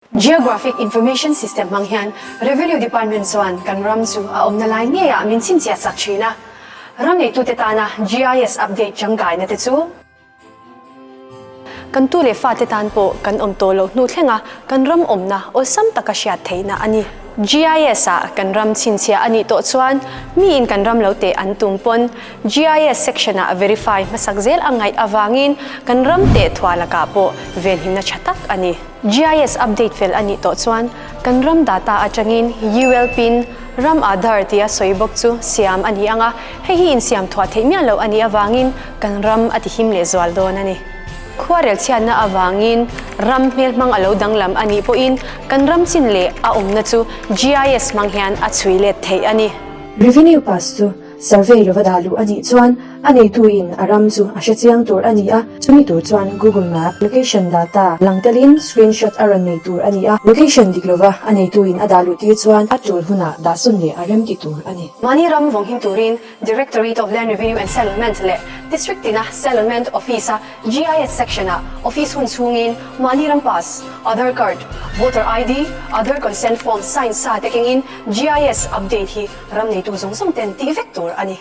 Geographic Information System hmang hian Revenue Department chuan kan ram chu a awmna lai ngeiah min chhinchhiah sak thin a. Ram neitute tana GIS update tangkaina te chu. Kan tu leh fate tan pawh kan awm tawh loh hnu thlenga kan ram awmna awlsam taka hriat theihna a ni. GIS ah kan ram chhinchhiah a nih tawh chuan miin kan ram lo teh an tum pawn GIS section ah verify hmasak zel a ngaih avangin kan ram teh thuah lakah pawh venhimna tha tak a ni. GIS update fel a nih tawh chuan kan ram data atangin UL pin Ram Aadhaar tia sawi bawk chu siam a ni ang a, hei hi insiam thuah theih miah loh a nih avangin kan ram a tihim leh zual dawn a ni. Khuarel chhiatna avangin ram hmelhmang a lo danglam a nih pawhin kan ram chin leh a awmna chu GIS hmang hian a chhui let theih a ni. Revenue Pass chu Survey lova dah luh a nih chuan a neituin a ram chu a hre chiang tur a ni a, chumi tur chuan Google Map location data lang telin screenshot a rawn nei tur a ni a, location dik lova a neituin a dah luh tir chuan a tul hunah dah sawn leh a rem ti tur a ni. Mahni ram vawng him turin Directorate of Land Revenue and Settlement leh District tina Settlement Office-a GIS section-ah office hun chhungin mahni ram pass, Aadhaar card, voter ID, Aadhaar consent form sign sa te kengin GIS update hi Ram neitu zawng zawng ten tih vek tur a ni.